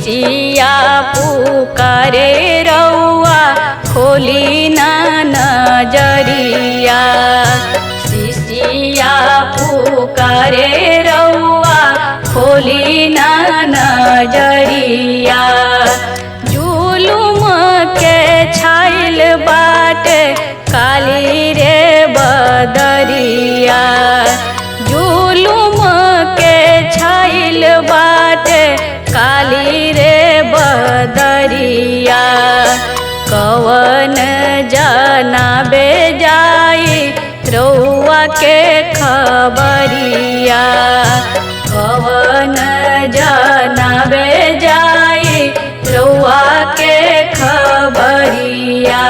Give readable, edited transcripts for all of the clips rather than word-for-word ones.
शिशिया पुकारे रउआ खोली ना नजरिया। शिशिया पुकारे रउआ खोली ना नजरिया। जुलुम के छाइल बाटे काली रे बदरिया। जुलुम के छाइल बाटे काली रे बदरिया। कवन जनाबे जाई रउआ के खबरिया। कवन जनाबे जाई रउआ के खबरिया।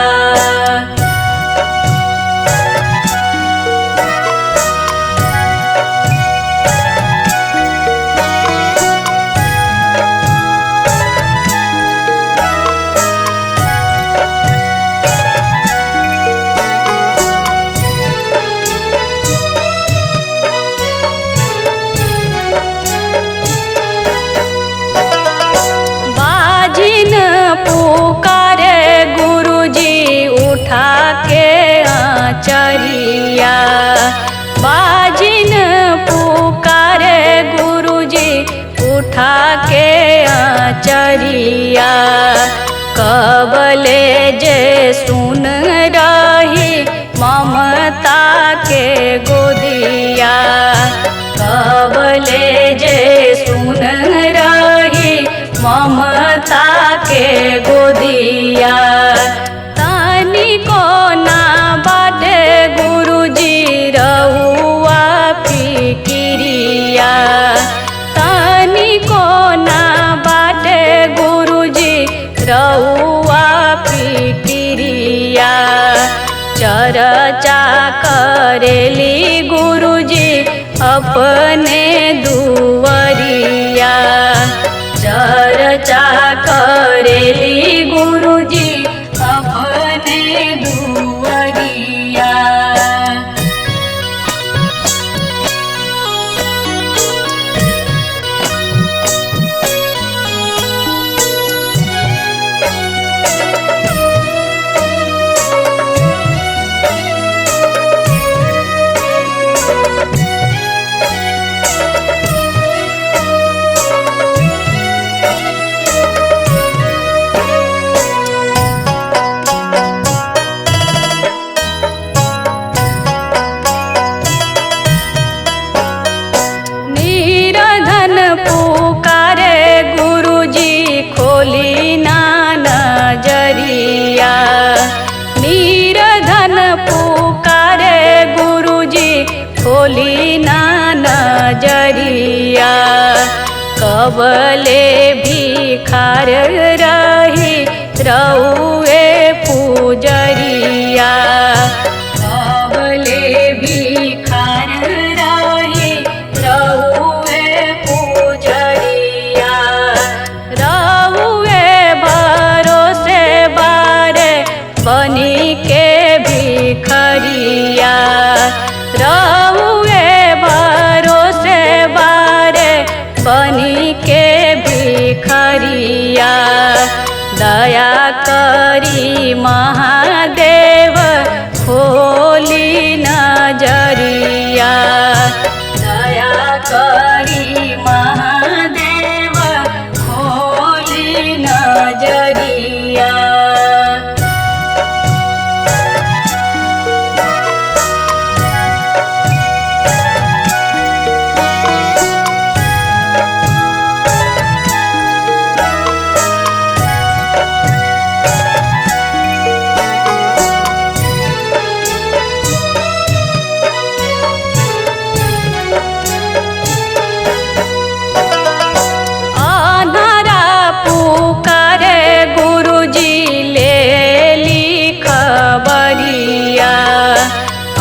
पुकारे गुरुजी उठा के आचरिया। बाजिन पुकारे गुरुजी उठा के आचरिया। कबले जे सुन रही ममता के गोदिया। कबले जे सुन रही ममता के गोदिया। तानी को ना बाटे गुरुजी रउआ फिकिरिया। तानी को ना बाटे गुरुजी रउआ फिकिरिया। चर्चा करेली गुरुजी अपने दुवरिया। चर्चा करेली गुरुजी अपने दुवरिया। पुकारे गुरुजी खोली ना नजरिया। नीरधन पुकारे गुरुजी खोली ना नजरिया। कबले भिखार रही रउए पुजरिया। कबले भिखार रही रउए पुजरिया। रउए भरोसे बारे बनी के भिखरिया। रउए भरोसे बारे बनी के भिखरिया। दया करी महादेव खोली नजरिया। दया करी महादेव खोली नजरिया। पुकारे गुरुजी ले खबरिया।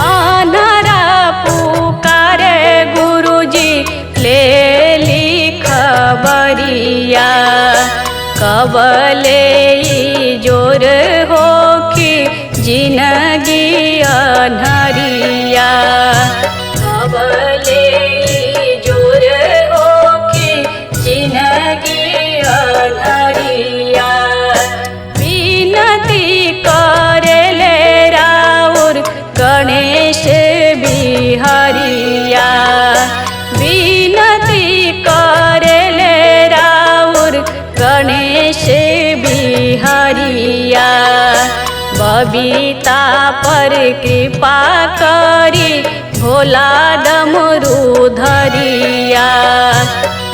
अनहरा पुकारे गुरुजी ले खबरिया। कबले जोर होखी जिनगी अनहरिया। कबले जोर होखी जिनगी अनहरिया। बबीता पर कृपा करी भोला डमरू धरिया।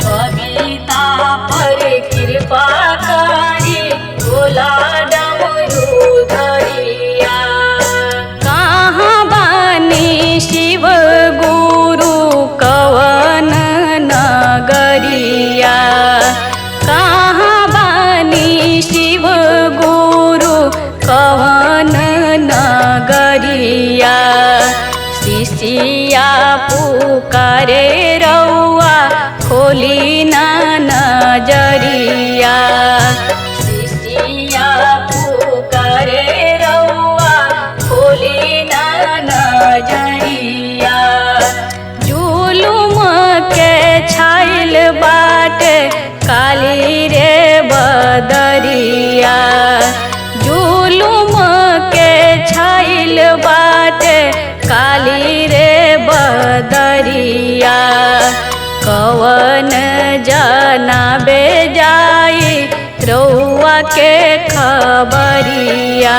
बबीता पर कृपा करी भोला डमरू धरिया। कहाँ बानी शिव गुरु कवन नगरिया। कहाँ बानी शिव गुरु कवन नगरिया। शिशिया पुकारे रउआ खोली ना नजरिया। शिशिया पुकारे रउआ खोली ना नजरिया। जुलुम के छाइल बाटे काली रे बदरिया। जुलुम के छाइल बाटे काली रे बदरिया। कवन जनाबे जाई रउआ के खबरिया।